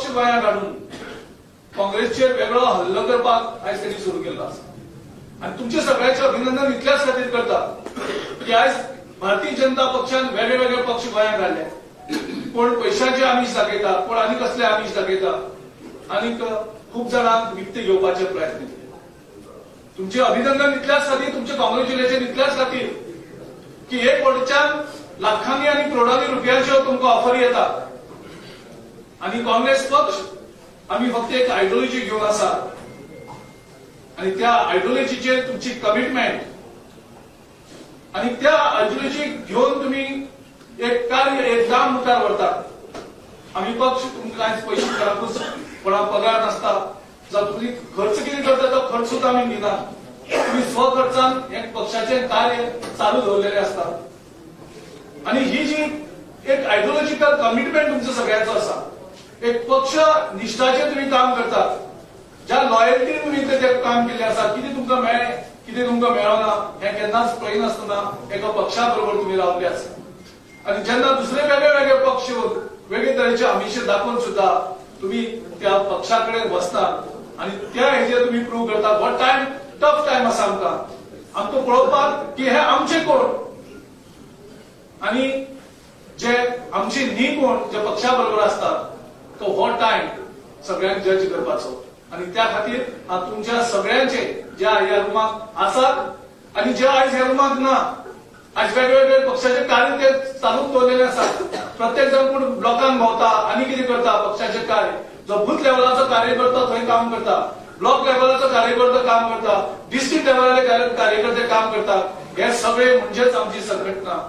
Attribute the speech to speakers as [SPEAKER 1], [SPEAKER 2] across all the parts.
[SPEAKER 1] पक्ष गोंयांत हाडून काँग्रेसचेर वेगळो हल्लो करपाक आयज त्यांनी सुरू केल्लो आसा. आनी तुमचे सगळ्याचे अभिनंदन इतल्याच खातीर करता की आयज भारतीय जनता पक्षान वेगळे वेगळे पक्ष गोंयांत हाडले. कोण पयशांचे आमिश दाखयता, कोण आनी कसले आमिश दाखयता, आनीक खूब जाणांक विकते घेवपाचे प्रयत्न केले. तुमचे अभिनंदन इतल्याच खातीर, तुमचे कॉंग्रेच्युलेशन इतल्याच खातीर की एक वटच्यान लाखांनी आनी करोडांनी रुपयांच्यो तुमकां ऑफरी येता आनी काँग्रेस पक्ष आमी फक्त एक आयडियोलॉजी घेवन आसा आनी त्या आयडियोलॉजीचेर तुमची कमिटमेंट आनी त्या आयडियोलॉजी घेवन तुमी एक कार्य, एक काम मुखार व्हरतात. आमी पक्ष तुमकां कांयच पयशे कोणाकूच कोणाक पगार नासता, जावं तुमी खर्च कितें करता तो खर्च सुद्दां आमी दिना. तुमी स्वखर्चान हे पक्षाचें कार्य चालू दवरलेलें आसता. आनी ही जी एक आयडियोलॉजिकल कमिटमेंट तुमचो सगळ्यांचो आसा, एक पक्ष निश्ठाचेर तुमी काम करतात, ज्या लॉयल्टीन तुमी ते काम केल्लें आसा, कितें तुमकां मेळ्ळें कितें तुमकां मेळना हें केन्नाच पळयनासतना एका पक्षा बरोबर तुमी रावले आसा. आनी जेन्ना दुसरे वेगळे वेगळे पक्ष वेगळे तरेचे आमिश दाखोवन सुद्दां तुमी त्या पक्षा कडेन वचनात आनी त्या हेजेर तुमी प्रूव करतात. हो टायम टफ टायम आसा आमकां, आमकां पळोवपाक की हे आमचे कोण आनी जे आमचे न्ही कोण जे पक्षा बरोबर आसतात, तो हो टायम सगळ्यांक जज करपाचो. आनी त्या खातीर हांव तुमच्या सगळ्यांचे ज्या ह्या रुमाक आसात आनी जे आयज ह्या रुमाक ना, आयज वेगवेगळे पक्षाचे कार्य ते चालूच दवरलेले आसात. प्रत्येक जाण कोण ब्लॉकान भोंवता आनी कितें करता, पक्षाचे कार्य जो बूथ लेवलाचो कार्यकर्ता थंय काम करता, ब्लॉक लेवलाचो कार्यकर्ता काम करता, डिस्ट्रिक्ट लेवलाचे कार्यकर्ते काम करतात. हे सगळे म्हणजेच आमची संघटना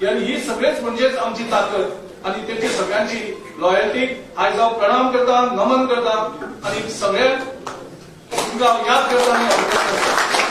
[SPEAKER 1] आनी ही सगळेच म्हणजेच आमची ताकद आनी तेंची सगळ्यांची लॉयल्टी आयज हांव प्रणाम करता, नमन करता आनी सगळ्यांक तुमकां हांव याद करता आनी अभिनंदन करता.